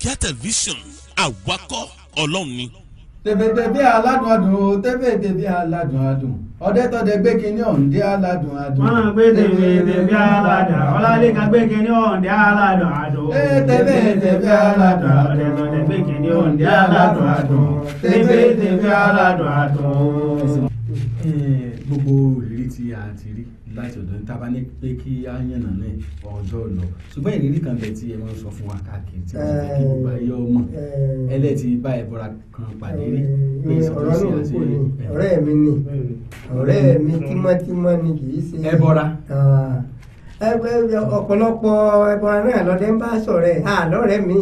Nàìjíríà Tẹlifíṣàn, àwakọ̀ Ọlọ́run ni. Tẹ̀fẹ̀tẹ̀fẹ̀ aládùn adùn, tẹ̀fẹ̀tẹ̀fẹ̀ aládùn adùn, ọdẹ tọdẹ gbé kinní ọ̀hún dé aládùn adùn. Wọ́n gbé tẹ̀fẹ̀tẹ̀fẹ̀ aládùn, Ọlálékan gbé kinní ọ̀hún dé aládùn adùn. Tẹ̀fẹ̀tẹ̀fẹ̀ aládùn adùn, ọdẹ tọdẹ gbé kinní ọ̀hún dé aládùn adùn, tẹ̀fẹ̀tẹ̀fẹ̀ aládùn adùn. Gbogbo ìrírí tí a ti rí láti ọ̀dọ̀ ní tábà ní pé kí á yànnà ní ọjọ́ lọ, ṣùgbọ́n ìrírí kan bẹ̀ tí ẹ máa ń sọ fún wa káàkiri tí wọ́n ti kí gbogbo ayé ọmọ ẹlẹ́tì bá ẹ̀bọra kan pàdé rí. Ọ̀rọ̀ náà kò ní ọ̀rẹ́ mi ni, ọ̀rẹ́ mi tímọ́tímọ́ ni, kì í ṣe. Ẹbọra. Ọ̀pọ̀lọpọ̀ ẹbọra náà lọ́dẹ ń bá sọ̀rẹ́ àlọ́rẹ́ mi,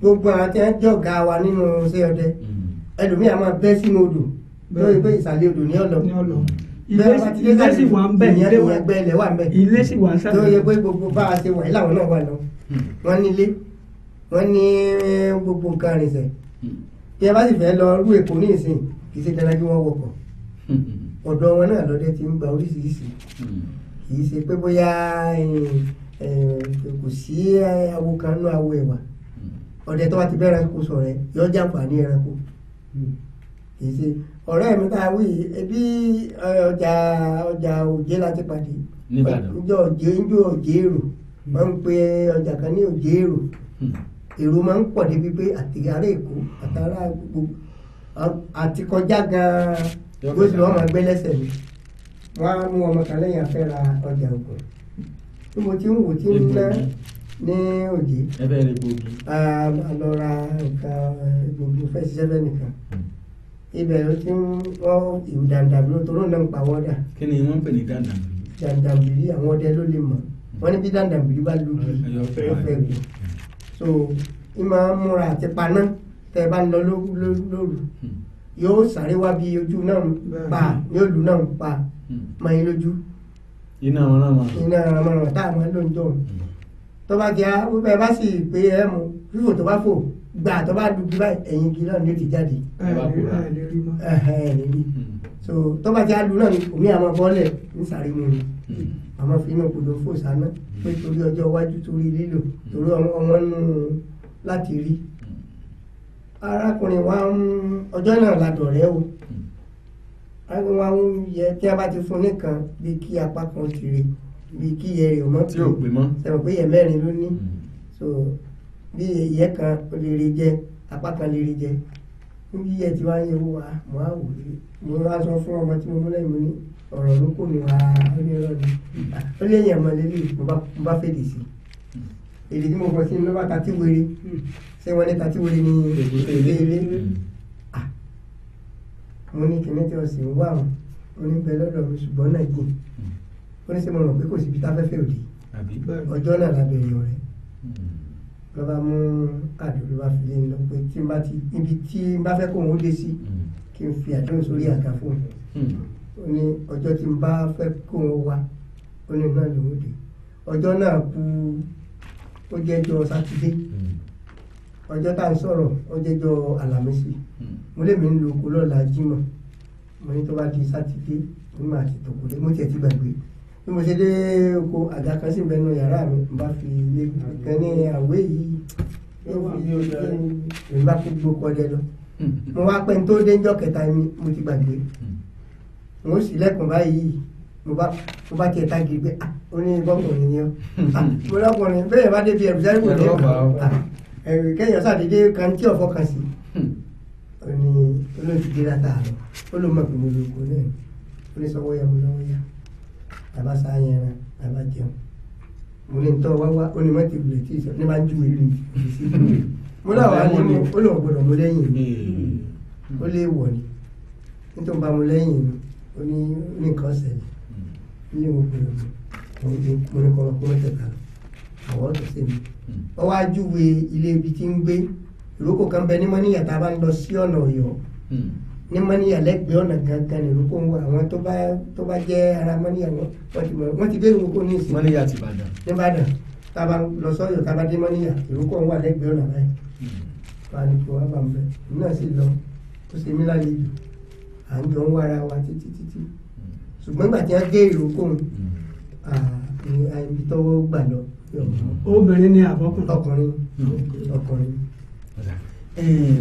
gbogbo àwọn tí wọ́n jọ̀gá wa nínú iṣẹ́ ọdẹ, ẹlòmíì á máa bẹ́ sínú odò lórí pé ìsàlẹ̀ odò ní ọ̀lọ́. Ilé sì wà ń bẹ̀. Ìyẹn ẹgbẹ́ ilẹ̀ wà ń bẹ̀. Ilé sì wà ń sàlẹ̀. Tó yẹ pé gbogbo bá a ṣe wà láwọn náà wà lọ, wọ́n nílé, wọ́n ní gbogbo nǹkan àrìnsẹ̀. Bí ẹ bá sì fẹ́ lọ rú Èkó ní ìsìn, kì í ṣe dandan kí wọ́n wọkọ̀. Ọ̀dọ̀ wọn náà lọ́dẹ ti ń gba oríṣiríṣi. Kì í ṣe pé bóyá kò sí awo kan nú awo ẹ̀wà. Ọdẹ tó bá ti bẹ́ ẹranko sọ̀rẹ́ yọ jàǹfààní ẹranko. Kì í ṣe ọ̀rẹ́ mi tá a wí ẹbí ọjà Òjé láti pàdé. Njọ Òjé, njọ Òjé èrò wọ́n ń pe ọjà kan ní Òjé èrò. Èrò máa ń pọ̀ débi pé àti ará Èkó àtàrà gbogbo àti kọjá gan-an bó sì wọ́n máa gbé lẹ́sẹ̀ mi. Wọ́n á mú ọmọ kan lẹ́yìn afẹ́ ra ọjà Ògùn. Bí mo ti ń wò tí ń ná ní Òjé, a lọ ra nǹkan gbogbo fẹ́ ṣiṣẹ́ fẹ́ nìkan. Ibẹ̀ ló ti ń wọ́n ìwù dàndàbìrì tó lóun náà ń pa wọ́n dà. Kí ni wọ́n ń pè ní dàndàbìrì? Dàndàbìrì àwọn ọdẹ ló lè mọ̀. Wọ́n ní bí dàndàbìrì bá lu kì í fẹ́ gbọ́. So ì máa ń múra àti paná tẹ́ ẹ bá ń lọ lóru. Yóò sáré wá bí ojú náà ń pa, yóò lù náà ń pa mọ́ yín lójú. Iná wọn náà máa. Iná wọn tá a máa ń lò ń jọ. Tó bá jẹ́ bẹ́ẹ̀ bá sì pé ẹ mú fífò tó bá fò gbà tó bá lu bí báyìí ẹ̀yìn igi náà ni ó ti jáde. So tó bá ti á lu náà ni omi àmọ́ bọ́ọ̀lẹ̀ ń sáré mu ni. Àmọ́ fi inú kodò fò sáná pé torí ọjọ́ iwájú, torí lílò, torí ọmọ nù láti rí. Arákùnrin wa ń ọjọ́ náà la dọ̀rẹ́ o. Arákùnrin wa ń yẹ tí a bá ti fún nìkan bí kí apá kan ti rè bí kí iye rè mọ́ tí ò pé mọ́. Sẹ́wọ̀n pé iye mẹ́rin ló ní. So bí ìyẹ́ kan ó lè rí jẹ, apá kan lè rí jẹ. Níbi iye tí wàá yẹ wò wá, mo á wò ó. Mo wá sọ fún ọmọ tí mo mú lẹ́yìn, mo ní ọ̀rọ̀ ló kò ní wá, ó ní ọ̀rọ̀ ni. Ó lé èèyàn mọ́ lélẹ̀, mo bá fèdè sí i. Èdè tí mo fọ sí ní ló bá ta tí wéré. Ṣé wọ́n ní ta tí wéré ní èdè ilé? Mo ní kíní tí o sì ń wá wọn. Mo ní bẹ lọ́dọ̀ mi ṣùgbọ́n náà jìn. Ó ní ṣé mo rò pé kò síbi táfẹ́fẹ́ òde. Ọjọ́ náà la bẹ̀rẹ̀ ọ̀rẹ́. Ló bá mú àdó ló bá fi lé mi lọ pé tí n bá ti ibi tí n bá fẹ́ kóun ó dé sí kí n fi àdéhùn sórí àga fóun. Ó ní ọjọ́ tí n bá fẹ́ kóun wá, ó ní náà lòún dé. Ọjọ́ náà kú, ó jẹ́jọ́ Sátidé. Ọjọ́ tá à ń sọ̀rọ̀ ó jẹ́jọ́ Àlàmísì. Mo lè mi ń lo oko lọ́la Jímọ̀. Mo ní tó bá di Sátidé, mo máa ti tòkó dé, mo tiẹ̀ ti gbàgbé. Bí mo ṣe dé oko, àga kan sì ń bẹ nínú yàrá mi, n bá fi ilé kan ní àwé yìí, n bá kó gbó kọjá lọ. Mo wá pẹ́ ní tó dé ńjọ́ kẹta mi, mo ti gbàgbé. Mo sì lẹ́kùn báyìí, mo bá tiẹ̀ tá gidi pé ó ní bọ́kùnrin ni ọ́. Mo lọ́kùnrin bẹ́ẹ̀ bá débi ẹ̀rù sẹ́rù kò ní ẹ̀rù kẹ́yìn sàdédé kan tí ọ̀fọ́ kan sí. Ó ní olóòtú dé látàárọ̀, ó ló mọ̀ pé mo lo oko náà. Ó ní sọ́wọ́ ya, mo lọ́wọ́ ya. Bàbá sáyẹn ẹran, bàbá jẹun. Mo ní ntọ́ wá wá, ó ní mọ́tì wulẹ̀ tí ì sọ, ní máa ń ju ìlú sí. Mo láwọn á ní mo, ó lóun gbọdọ̀ mú lẹ́yìn mi. Ó lé wọ̀ ni. Nítorí bá mu lẹ́yìn mi, ó ní nǹkan ṣẹlẹ̀. Ní mo gbọdọ̀ mú, mo ní kọ́ ọmọ kó mọ́tẹ̀ kà lọ. Àwọn ọ̀tọ̀ sí mi. Ó wá júwe ilé ibi tí ń gbé. Ìrókò kan bẹ ní Mọ́níyà tá a bá ń lọ sí ọ̀nà Ọ̀yọ́. Ní Mọ́níyà lẹ́gbẹ̀ẹ́ ọ̀nà gangan ní ìrókò ń wà. Àwọn tó bá jẹ́ ara Mọ́níyà wọ́n ti dé ìrókò ní ìsìn. Mọ́níyà ti Ìbàdàn. Ní Ìbàdàn. Tá a bá lọ sọ́yọ̀ tá a bá dé Mọ́níyà, ìrókò ń wà lẹ́gbẹ̀ẹ́ ọ̀nà báyìí. Wà á ní kí wọ́n bá ń bẹ. Èmi náà sì lọ. Ó ṣe mí lálejò. À ń jọ ń wá ara wa títí títí. Ṣùgbọ́n ìgbà tí wọ́n dé ìrókò ń, ibi tọ́wọ́ gbà lọ Obìnrin ni àbọ́kùnrin? Ọkùnrin, ọkùnrin.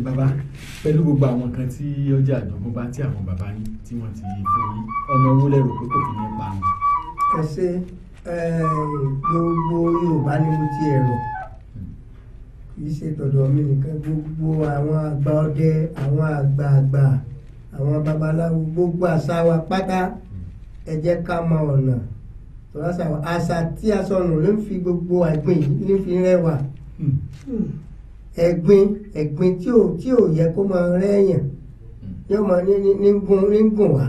Bàbá, pẹ̀lú gbogbo àwọn kan tí ó jẹ́ àjogúnbá tí àwọn bàbá yín tí wọ́n ti fún yín, ọ̀nà owó lẹ́rù pé kò fi ní parun? Ẹ ṣe, gbogbo Yorùbá ni mo ti ẹ̀rọ, kì í ṣe tọ̀dọ̀ mi nìkan, gbogbo àwọn àgbà ọdẹ, àwọn àgbààgbà, àwọn babaláwo, gbogbo àṣà wa pátá, ẹ jẹ́ ká mọ ọ̀nà àṣà tí a sọnù ló ń fi gbogbo ẹ̀gbin yìí ní fi rẹwà. Ẹ̀gbin, ẹ̀gbin tí ò yẹ kó máa rẹ́yàn yóò máa ní gùn wá.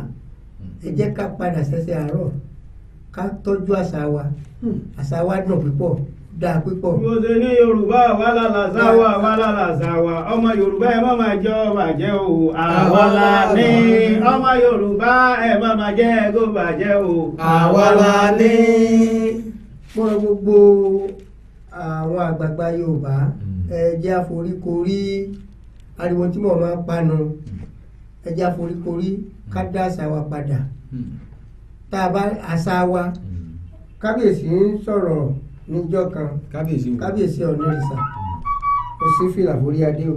Ẹ jẹ́ ká padà ṣẹ̀ṣẹ̀ àárọ̀, ká tọ́jú àṣà wa. Àṣà wa dùn púpọ̀, dáa púpọ̀. Mo ṣe ní Yorùbá wà lálàsá wa, wà lálàsá wa, ọmọ Yorùbá ẹ má máa jẹ́ ọbàjẹ́ o, àwa la ní. Ọmọ Yorùbá ẹ má máa jẹ́ kó bàjẹ́ o, àwa la ní. Mo rọ gbogbo àwọn àgbààgbà Yorùbá, ẹ jẹ́ àforíkorí, ariwo tí mo máa ń panu, ẹ jẹ́ àforíkorí ká dá àṣà wa padà. Tá a bá àṣà wa, kábíyèsí ń sọ̀rọ̀ níjọ́ kan, kábíyèsí Ọ̀nìrìsà, kò sí fìlà forí adé o.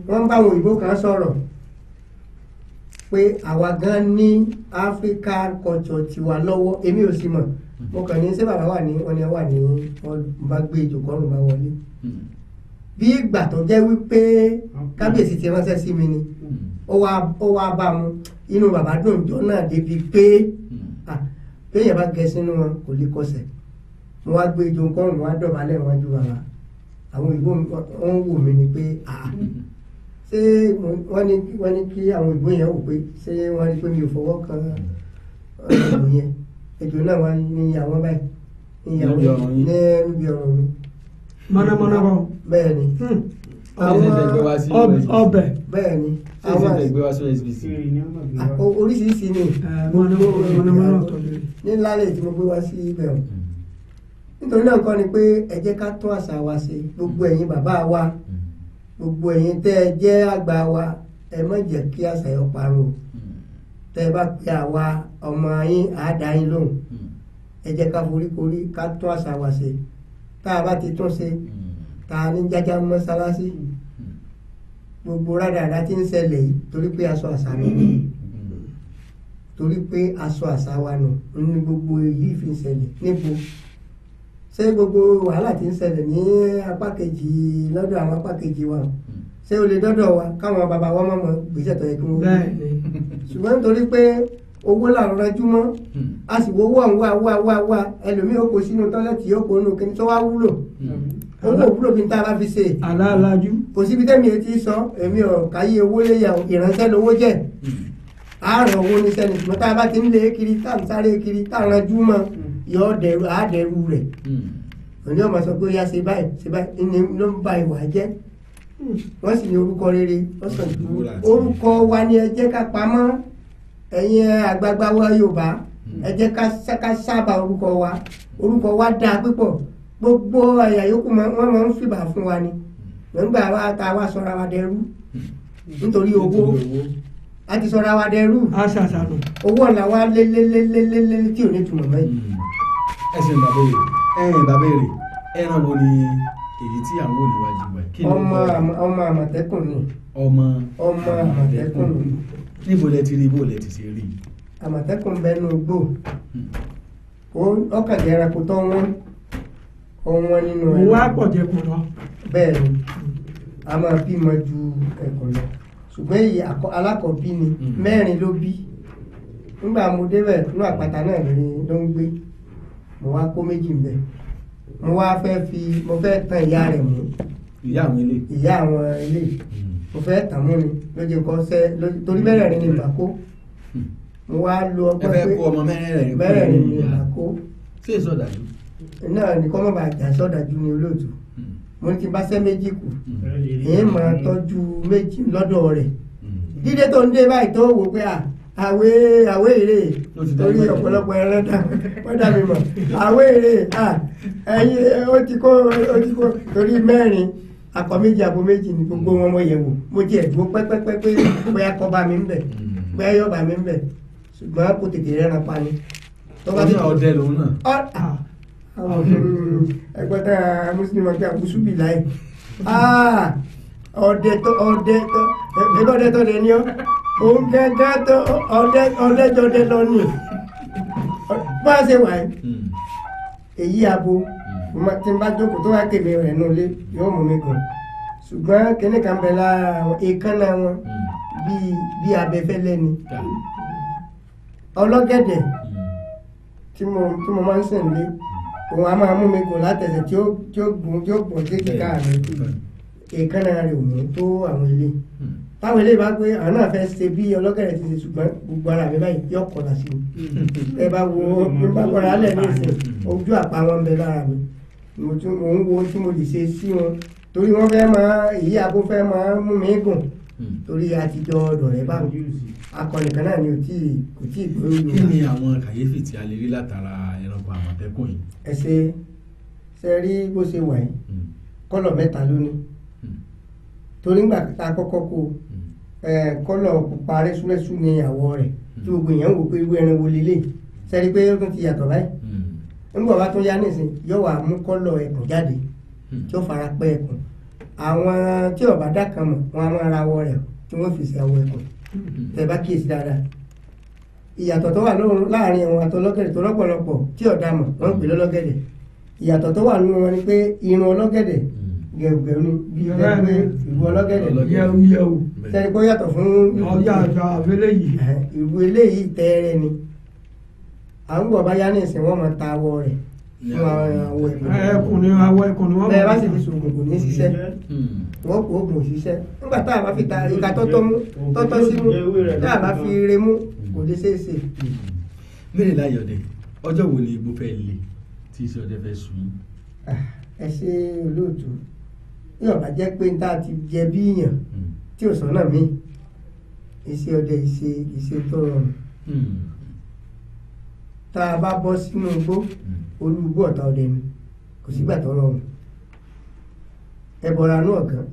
Wọ́n bá àwọn òyìnbó kan sọ̀rọ̀ pé àwa gan ní African culture tiwa lọ́wọ́, èmi ò sì mọ̀. Mo kàn ní ṣé bàbá wà ní wọn ni wà ní wọn bá gbé ìjòkó ọ̀run bá wọlé. Bí ìgbà tó jẹ́ wípé kábíyèsí ti ránṣẹ́ sí mi ni, ó wá bá mu, inú bàbá dùn jọ náà débi pé béèyàn bá gẹ sínú wọn kò lè kọsẹ̀. Mo wá gbé ìjòkó ọ̀run, mo wá dọ̀bálẹ̀ wọn ju bàbá. Àwọn òyìnbó wọn wò mí ni pé ṣé wọ́n ní kí àwọn òyìnbó yẹn wò pé ṣé wọ́n rí pé mi ò fọwọ́ kan ọ̀rọ̀ yẹn. Ètò náà wá ní àwọn báyìí ní àwọn níbi ọ̀rọ̀ mi. Mọ̀nàmọ́ná bọ̀. Bẹ́ẹ̀ ni. Ọbẹ̀. Bẹ́ẹ̀ ni. Ṣé ìṣẹ̀lẹ̀ gbé wá sí SBC? Oríṣiríṣi ni. Mọ̀nàmọ́ná ọ̀tọ̀ lórí. Ní lálẹ́ tí mo gbé wá sí ibẹ̀ o. Nítorí náà kọ́ ni pé ẹ jẹ́ ká tún àṣà wa ṣe, gbogbo ẹ̀yin bàbá wa, gbogbo ẹ̀yin tẹ́ ẹ jẹ́ àgbà wa, ẹ má jẹ́ kí àṣà yọ parun o. Tẹ́ ẹ bá pe àwa ọmọ yín, àádá yín lóhùn. Ẹ jẹ́ ká foríkorí ká tún àṣà wa ṣe. Tá a bá ti tún ṣe, tá a ní jájá mọ́sálásí, gbogbo rádàrá tí ń ṣẹlẹ̀ yìí torí pé aṣọ àṣà mi ni, torí pé aṣọ àṣà wa nù ní gbogbo èyí fi ń ṣẹlẹ̀. Níbo ṣé gbogbo wàhálà tí ń ṣẹlẹ̀ ní apá kejì lọ́dọ̀ àwọn apá kejì wa, ṣé o lè dọ́dọ̀ wa káwọn bàbá wa mọ̀mọ́ gbèsè tó yẹ kí wọ́n gbé? Ṣùgbọ́n nítorí pé owó là ń rẹjú mọ́, a sì wo owó ọ̀hún wá wá wá wá, ẹlòmíì ó kó sínú tọ́lẹ́tì, ó kó nù kíni tó wá wúlò. Owó òwúlò bí n tá a bá fi ṣe. Aláàlájú. Kò síbi tẹ́mi etí sọ, èmi ò káyé owó léyà, ìránṣẹ́ lówó jẹ́. Àárọ̀ owó ní sẹ́ni, ṣùgbọ́n tá a bá ti ń lé kiri, tá à ń sáré kiri, tá à ń rẹjú mọ́, yọ dẹrù, á dẹrù rẹ̀. Òní ọmọ sọ pé ó yá ṣe báyìí, ṣe báyìí, ní ló ń ba ìwà jẹ́. Wọ́n sì ní orúkọ rere, wọ́n sọ ju orúkọ wa ni ẹ jẹ́ ká pamọ́. Ẹ̀yin àgbààgbà wa Yorùbá, ẹ jẹ́ ká sábà orúkọ wa. Orúkọ wa dáa púpọ̀, gbogbo ẹ̀yà yòókù wọ́n máa ń fìbà fún wa ni. Nígbà wa ta wa sọra wa dẹrú nítorí owó, a ti sọra wa dẹrú. Owó ọ̀la wa lélélélélé tí ò ní túmọ̀ mọ́ yìí. Ẹ ṣeun bàbá èrè. Bàbá èrè, ẹran wo ni èyí tí à ń wò níwájú wa? Ọmọ Àmọ̀tẹ́kùn ni. Ọmọ Àmọ̀tẹ́kùn ni. Níbo lẹ ti rí, bó lẹ ti ṣe rí? Àmọ̀tẹ́kùn bẹnu igbó. Ọkàn jẹ́ ẹranko tó wọ́n, ó wọ́n nínú ẹran. Òun á pọ̀ jẹ kùn lọ. Bẹ́ẹ̀ ni, a máa bímọ ju ẹ̀kọ́ lọ. Ṣùgbọ́n èyí alákọ̀ọ́bí ni, mẹ́rin ló bí. Nígbà mo débẹ̀, inú àpáta náà ló ń gbé. Mo wá kó méjì ń bẹ̀. Mo wá fẹ́ fi, mo fẹ́ tan ìyá rẹ̀ mú. Ìyá àwọn ilé. Ìyá àwọn ilé. Mo fẹ́ tàn mú ni lójú nǹkan ṣẹ́ torí mẹ́rẹ̀ẹ̀rin ni ìgbà kó. Mo wá lo ọgbọ́n pé ẹ fẹ́ kó ọmọ mẹ́rẹ̀ẹ̀rin mẹ́rẹ̀ẹ̀rin ni ìgbà kó. Ṣé ìsọdájú? Náà ni kọ́ mọ́ bá jà sọ́dájú ni olóòtú. Mo ní ti bá ṣẹ́ méjì kù, èyí máa tọ́jú méjì lọ́dọ̀ rẹ̀. Dídé tó ń dé báyìí tó wò pé àwé èrè torí ọ̀pọ̀lọpọ̀ ẹran wọ́n dà mí mọ̀. Àwé èrè ẹyin ó ti kó torí mẹ́rin akọ méjì abo méjì ni gbogbo wọn mo yẹ̀ wò. Mo jẹ́ ẹ̀dúró pẹ́pẹ́pẹ́ pé bóyá kọ́ bá mi ń bẹ̀, bóyá yọ̀ bá mi ń bẹ̀, ṣùgbọ́n kò tètè rẹ́ran pa ni. Ọdẹ lòun náà. Ẹgbẹ́ tá a mùsùlùmí ọjọ́ àbúṣubì láì ọdẹ tó ọdẹ tó ẹgbẹ́ ọdẹ tó lè ní ọ òun gángan tó ọdẹ ọdẹ jọdẹ lọ ní bá a ṣe wà yìí èyí abo tí n bá jókòó tó wá kèmí rẹ̀ nù lé yóò mú mi gùn ṣùgbọ́n kíní kan bẹ lára àwọn èékánná wọn bíi abẹfẹ́lẹ́ ni ọlọ́gẹ̀dẹ̀ tí mo máa ń sìn lé òun a máa mú mi gùn látẹsẹ̀ tí ó gùn tí ó gùn kékeré mi èékánná rẹ̀ ò mú tó àwọn ilé táwọn ilé bá pé àwọn náà fẹ́ ṣe bí ọlọ́gẹ̀dẹ̀ ti ṣe ṣùgbọ́n gbogbo ara mi báyìí yóò kọlà sí i ẹ bá wo bí bá kọlà alẹ́ ní ìsìn ojú àpá wọn ń bẹ lára mi mo tún mo ń wo ohun tí mo lè ṣe sí wọn torí wọ́n fẹ́ máa èyí abo fẹ́ máa mú mi gùn torí àtijọ́ ọ̀dọ̀ rẹ̀ bá mi akọni kan náà ni ò tí kò tí ì gbé Kí ni àwọn kàyéfì tí a lè rí látara ẹranko àmọ̀tẹ́kùn yìí? Ẹ ṣe rí bó ṣe wà yìí, kọ́lọ̀ mẹ́ta ló ní torí ńgbà tá a kọ́kọ́ kó kọ́lọ̀ pupa rẹ́súrẹ́sú ni àwọ̀ rẹ̀ tí gbogbo èèyàn ń wò pé irú ẹran wo lélẹ̀ ṣe rí pé ó tún ti yàtọ̀ báyìí. Ńgbà wá tún yá nísìn yóò wá mú kọ́lọ̀ ẹkùn jáde tí ó fara pẹ́ ẹkùn. Àwọn tí ó bá dá kan mọ̀ wọn a máa ra awọ rẹ̀ tí wọ́n fi ṣe awọ ẹkùn. Tẹ́ bá kíyèsí dáadáa ìyàtọ̀ tó wà láàrin àwọn àtọlọ́gẹ̀dẹ̀ tó lọ́pọ̀lọpọ̀ tí ọ̀dà mọ̀ wọ́n ń pè lọ́lọ́gẹ̀dẹ̀. Ìyàtọ̀ tó wà nínú wọn ni pé irun ọlọ́gẹ̀dẹ̀ gẹ̀rùgẹ̀rù ni bí ẹgbẹ́ ìlú ọlọ́gẹ̀dẹ̀ Yẹ̀wù. Sẹ́ni pé ó yàtọ̀ fún Ọjà àjọ àfẹlẹ́ yìí. Ìlú eléyìí tẹ́ẹ̀rẹ́ ni à ń gbọ̀ bá yá ní ìsìn wọ́n máa ta awọ rẹ̀ fún awọ ẹ̀kùn. Ẹkùn ni awọ ẹkùn ni wọ́n Bẹ́ẹ̀ bá sì fi ṣoògùn kò ní ṣiṣẹ́, wọ́n kò oògùn òṣìṣẹ́ nígbà tá a bá fi ta ìka tọ́tọ́ mú tọ́tọ́ sí mú tá a bá fi re mú kò lè ṣeé ṣe. Mẹ́rin láyọ̀dẹ̀, ọjọ́ wo ni igbó fẹ́ le tí iṣẹ́ ọdẹ fẹ́ sùn yín? Ẹ ṣe olóòtú, bí ó bá jẹ́ pé n tá a ti jẹ bí yàn tí ò sọ́nà mí iṣẹ́ ọdẹ ìṣe tó rọrùn. Tá a bá bọ́ sínú igbó olú igbó ọ̀tá ọdẹ ni kò sígbà tó rọrùn. Ẹbọra inú ọ̀gán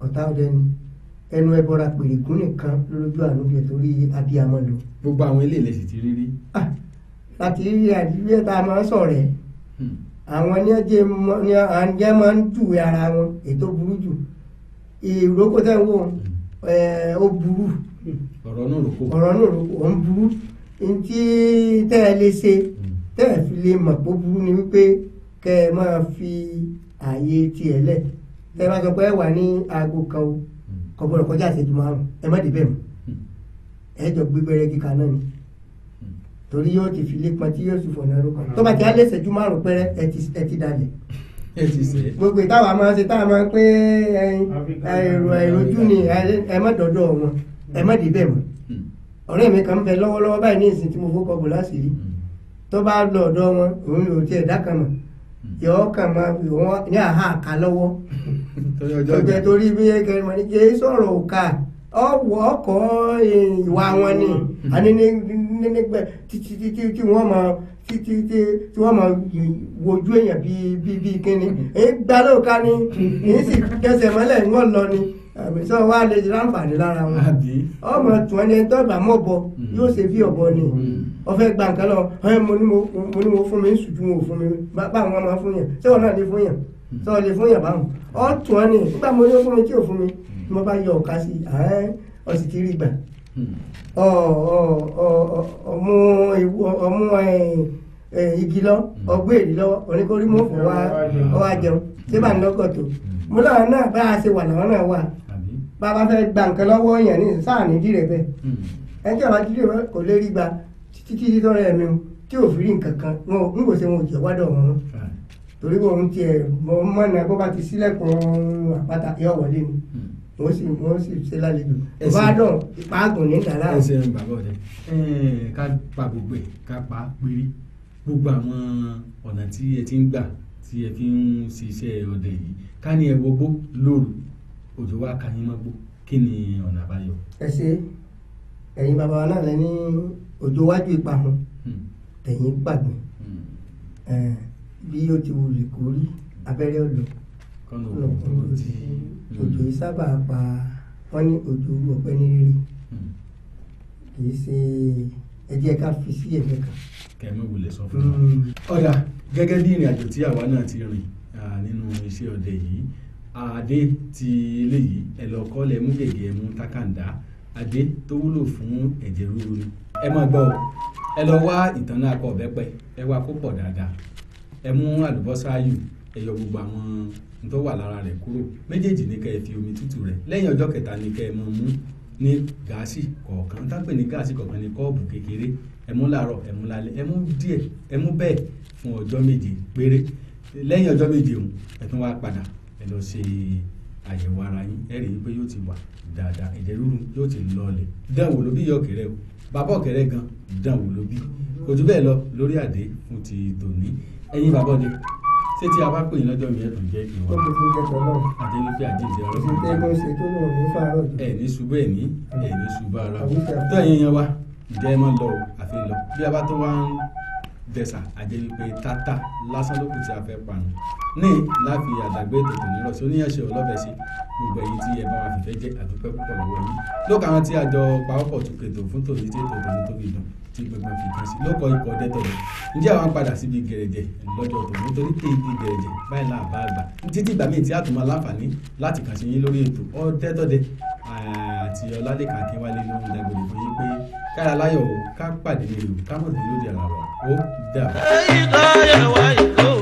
ọ̀tá ọdẹ ni ẹnu ẹbọra pèrègún nìkan lójú àánú jẹ torí abiyamọ lò. Gbogbo àwọn ilé ilẹ̀ sì ti rí rí. Láti rí àdúgbò tá a máa ń sọ̀rẹ́ àwọn ní ọjẹ́ ní àjẹ́ máa ń júwe ara wọn ètò burú jù ìrókò tẹ́ ń wò ó burú. Ọ̀rọ̀ náà rògbò. Ọ̀rọ̀ náà rògbò ó ń burú ntí tẹ́ ẹ lè ṣe tẹ́ ẹ fi lè mọ̀ pé ó burú ni wípé kẹ́ ẹ máa fi ààyè tiẹ̀ lẹ̀ tẹ́ ẹ bá sọ pé ẹ wà ní aago kan o kò gbọ́dọ̀ kọjá ìṣẹ́jú 5 ẹ má débẹ̀ mọ́ ẹ jọ gbé gbẹrẹ kíka náà ni torí yóò ti fi lé pọn tí yóò sì fọ̀nà ẹrú kan tó bá ti á lé ìṣẹ́jú 5 péré ẹ ti dalẹ̀. Gbogbo ìtawà máa ń ṣe táwa máa ń pé èrò ìrojú ni ẹ má dọ̀dọ̀ wọn ẹ má débẹ̀ mọ́. Ọ̀rẹ́ mi kan ń bẹ lọ́wọ́lọ́wọ́ báyìí ní ìsìn tí mo fọkọ̀ bò láṣìírí tó bá lọ ọ̀dọ̀ wọn òun ò tiẹ̀ dá kan mọ̀ yọ̀ọ́ kàn máa wọ́n ní àhá àká lọ́wọ́ ọgbẹ́ torí bí kẹrin mọ̀ ní kí sọ̀rọ̀ òkà ọ̀wọ́ ọkọ̀ ìwà wọn ni àní nígbẹ́ títí tí wọ́n máa títí tí wọ́n máa wojú èèyàn bíi bíi kíni èyí gbá lóòka ni èyí sì kẹsẹ̀ mọ́lẹ̀ ń wọ́n lọ ni àmì sọ wá lè ráǹfààní lára wọn ọmọ tún ẹni tó bá mọ̀ bọ yóò ṣe bí ọ̀bọ ni ọfẹ́ gba nǹkan lọ ẹ mo ní mo fún mi ń sùjú mo fún mi báwọn máa fún yàn ṣé wọn náà lè fún yàn sọ lè fún yàn báwọn ọ tún ọ ni nígbà mo ní ó fún mi tí ò fún mi mo bá yọ ọ̀ka sí ẹ ọ sì ti rí gbà ọmú igi lọ ọgbẹ́ èdè lọ́wọ́ oníkórí mọ́ fún wa ọ wá jẹun ṣé bá ń lọ́kọ̀ tó mo láwọn náà bá a ṣe wà làwọn náà wà bá a bá fẹ́ gba nǹkan lọ́wọ́ èèyàn ní sáà ní dìrẹ̀ bẹ́ẹ̀ ẹni tí a bá dìrẹ̀ bẹ́ẹ̀ kò lè rí gba títí títí tọ́rọ ẹ̀mí o tí ò fi rí nǹkan kan n kò ṣe wọn ò jẹ́ wádọ̀ wọn mọ́ torí wọn tiẹ̀ mọ mọ́nà bó bá ti sílẹ̀kùn àpáta yọ wọlé ni wọ́n sì ṣe lálejò bá dùn ìpáàgùn ní dàrá. Ẹ ṣeun bàbá ọdẹ, ká pa gbogbo ẹ ká pa péré gbogbo àwọn ọ̀nà tí ẹ ti ń gbà tí ẹ fi ń ṣiṣẹ́ ọdẹ yìí ká ní ẹ wọgbó lóru òjò wá ka yín mọ́gbó kí ni ọ̀nà àbáyọ. Ẹ ṣe ẹ̀yin bàbá wa náà lẹ ní òjò wájú ìpahùn tẹ̀yìn gbàgbé bí ó ti wulẹ̀ kó rí abẹ́rẹ́ ọ̀lọ́ òjò yìí sábà pa wọ́n ní òjò ọ̀pẹ ní rírí kì í ṣe ẹ jẹ́ ká fi sí ẹ̀gbẹ́ kan. Kẹ̀mí wulẹ̀ sọ fún wa. Ọ̀dà Gẹ́gẹ́ bí ìrìn àjò tí àwa náà ti rìn nínú iṣẹ́ ọdẹ yìí, adé ti eléyìí ẹ lọ kọ́lẹ̀ mú gègé, ẹ mú tákàndá, adé tó wúlò fún ẹ̀jẹ̀ ríru ni. Ẹ máa gbọ́ o, ẹ lọ wá ìtànná akọ ọ̀bẹ́pẹ, ẹ wá kó pọ̀ dáadáa, ẹ mú àlùbọ́sà ayù, ẹ yọ gbogbo àwọn n tó wà lára rẹ̀ kúrò. Méjèèjì ní kẹ́ ẹ fi omi tútù rẹ̀. Lẹ́yìn ọjọ́ kẹta ní kẹ́ ẹ máa mú ní gáàsì kọ̀ọ̀kan. Tá pè ní gáàsì kọ̀ọ̀kan ní kọ́ọ̀bù kékeré. Ẹ mú láàárọ̀, ẹ mú lálẹ́, ẹ mú díẹ̀, ẹ mú bẹ́ẹ̀ fún ọjọ́ 7 péré. Lẹ́yìn ọjọ́ 7 òun, ẹ tún wá padà, ẹ lọ ṣe àyẹ̀wò ara yín, ẹ rí i pé yóò ti wà dáadáa, ẹ̀jẹ̀ ríru yóò ti lọlẹ̀. Dánwò ló bí ìyá ọ̀kẹ́rẹ́ o, bàbá ọ̀kẹ́rẹ́ gan dánwò ló bí. Kò jù bẹ́ẹ̀ lọ lórí àdé fún ti tòní. Ẹ̀yin bàbá ọdẹ, ṣé tí a bá pè yín lọ́jọ́ mi ẹ̀ tún jẹ́ ìpín wa? Ó kò fi ń jẹ tọ́lọ́. Àti wípé àjíǹde Kò sí ọlọ́run tẹ́gùn ṣe tó lóun ní fàárọ̀ jù. ẹ̀ ní ṣubú ẹ̀ ní ẹ̀ ní ṣubú ara Àwùjọ. tó ẹ̀yin yan wa ǹjẹ́ ẹ mọ́ lọ o, àfi lọ bí a bá tó wá ń dẹ̀sà àjẹ́ wípé tata lásán ló kù tí a fẹ́ panu ní láfi àdàgbé ètò tòní rọ̀ sí oníyànṣe ọlọ́bẹ̀ sí gbogbo ẹ̀yin tí ẹ bá wa fìfẹ́ jẹ́, àdúpẹ́ púpọ̀ lọ́wọ́ yín. Lókè àwọn tí a jọ pawọ́pọ̀ tún kètò fún tòní tí ètò tòní tó fi dùn tí gbogbo fi kan sí lókọ ikọ̀ ọdẹ tọ̀dọ̀. Ǹjẹ́ àwọn padà síbi gẹ̀rẹ̀jẹ̀ lọ́jọ́ tòní nítorí pé ibi gẹ̀rẹ̀jẹ̀ báyìí là bá gbà títí ìgbà míì tí a tún máa láǹfààní láti kàn sí yín lórí ètò ọdẹ tọ̀dẹ̀ àti Ọlálékan Akínwálé ló ń dágbére fún yín pé kára láyọ̀ o, ká pàdé nílùú ká mọ̀ dúró di ara wa ó dàbọ̀. Èyí tó yẹ wá yìí.